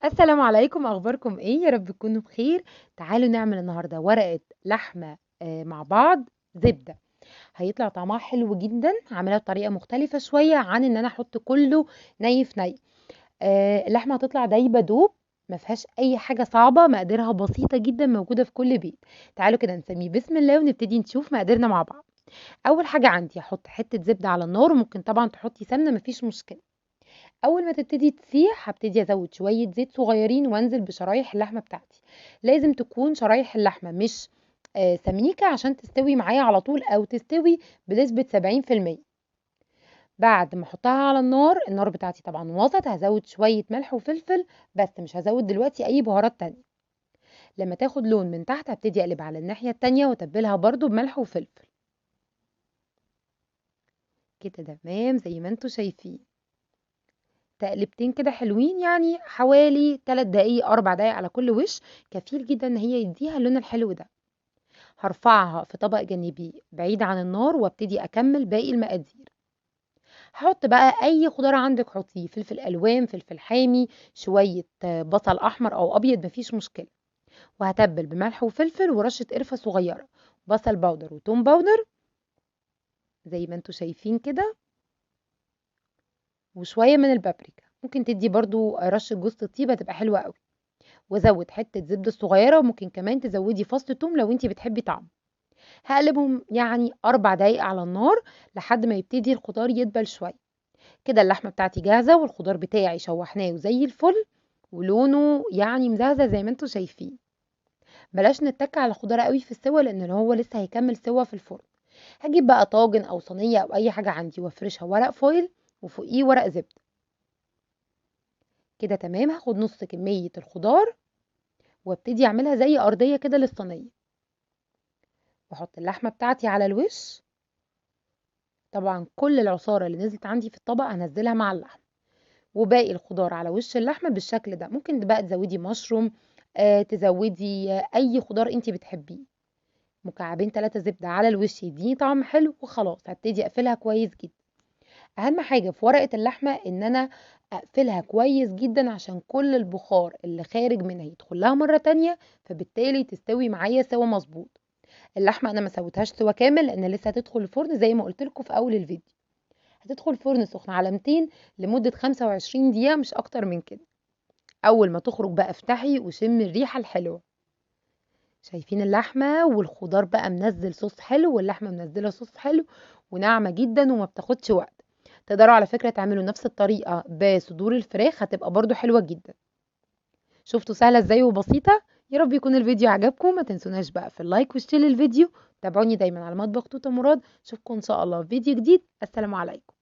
السلام عليكم، اخباركم ايه؟ يا رب تكونوا بخير. تعالوا نعمل النهارده ورقة لحمه مع بعض زبدة، هيطلع طعمها حلو جدا. هعملها بطريقة مختلفة شوية عن ان انا احط كله ني في ني. اللحمة هتطلع دايبه دوب، ما فيهاش اي حاجة صعبة، مقاديرها بسيطة جدا، موجودة في كل بيت. تعالوا كده نسميه بسم الله ونبتدي نشوف مقاديرنا مع بعض. اول حاجة عندي هحط حتة زبدة على النار، وممكن طبعا تحطي سمنه مفيش مشكلة. اول ما تبتدي تسيح هبتدي ازود شوية زيت صغيرين وانزل بشرايح اللحمة بتاعتي. لازم تكون شرايح اللحمة مش سميكة عشان تستوي معايا على طول، او تستوي بنسبة 70%. بعد ما احطها على النار، النار بتاعتي طبعا وسط، هزود شوية ملح وفلفل بس، مش هزود دلوقتي اي بهارات تانية. لما تاخد لون من تحت هبتدي اقلب على الناحية التانية واتبلها برده بملح وفلفل كده. تمام زي ما انتوا شايفين، تقلبتين كده حلوين، يعني حوالي 3 دقايق 4 دقايق على كل وش، كفيل جدا ان هي يديها اللون الحلو ده. هرفعها في طبق جانبي بعيد عن النار وابتدي اكمل باقي المقادير. هحط بقى اي خضار عندك حطيه، فلفل الوان، فلفل حامي، شوية بصل احمر او ابيض مفيش مشكلة. وهتبل بملح وفلفل ورشه قرفه صغيرة، بصل powder وتوم powder زي ما انتوا شايفين كده، وشوية من البابريكا. ممكن تدي برضو رشه جوز الطيب هتبقى حلوة قوي. وازود حتة زبدة صغيرة، وممكن كمان تزودي فص توم لو انتي بتحبي طعمه. هقلبهم يعني 4 دقايق على النار لحد ما يبتدي الخضار يدبل شوية كده. اللحمة بتاعتي جاهزة والخضار بتاعي شوحناه زي الفل، ولونه يعني مزهزه زي ما انتوا شايفين. بلاش نتك على الخضار قوي في السوا لان هو لسه هيكمل سوا في الفرن. هجيب بقى طاجن او صينية او اي حاجة عندي وافرشها ورق فويل وفوقيه ورق زبدة كده. تمام. هاخد نص كمية الخضار وابتدي اعملها زي ارضية كده للصينيه، واحط اللحمة بتاعتي على الوش. طبعا كل العصاره اللي نزلت عندي في الطبق هنزلها مع اللحمة، وباقي الخضار على وش اللحمة بالشكل ده. ممكن بقى تزودي مشروم، تزودي اي خضار انت بتحبيه. مكعبين 3 زبدة على الوش يديني طعم حلو. وخلاص هبتدي اقفلها كويس جدا. اهم حاجة في ورقة اللحمة ان انا اقفلها كويس جدا عشان كل البخار اللي خارج منها يدخل لها مرة تانية، فبالتالي تستوي معايا سوا مظبوط. اللحمة انا ما سويتهاش سوا كامل لان لسه هتدخل الفرن زي ما قلت لكم في اول الفيديو. هتدخل فرن سخن على 200 لمدة 25 دقيقة مش اكتر من كده. اول ما تخرج بقى افتحي وشمي الريحة الحلوة. شايفين اللحمة والخضار بقى منزل صوص حلو، واللحمة منزله صوص حلو وناعمه جدا وما بتاخدش وقت. تقدروا على فكرة تعملوا نفس الطريقة بصدور الفراخ، هتبقى برضو حلوة جدا. شفتوا سهلة ازاي وبسيطة؟ يا رب يكون الفيديو عجبكم. ما تنسوناش بقى في ال like وال share للفيديو. تابعوني دايما على مطبخ توته مراد. اشوفكم ان شاء الله في فيديو جديد. السلام عليكم.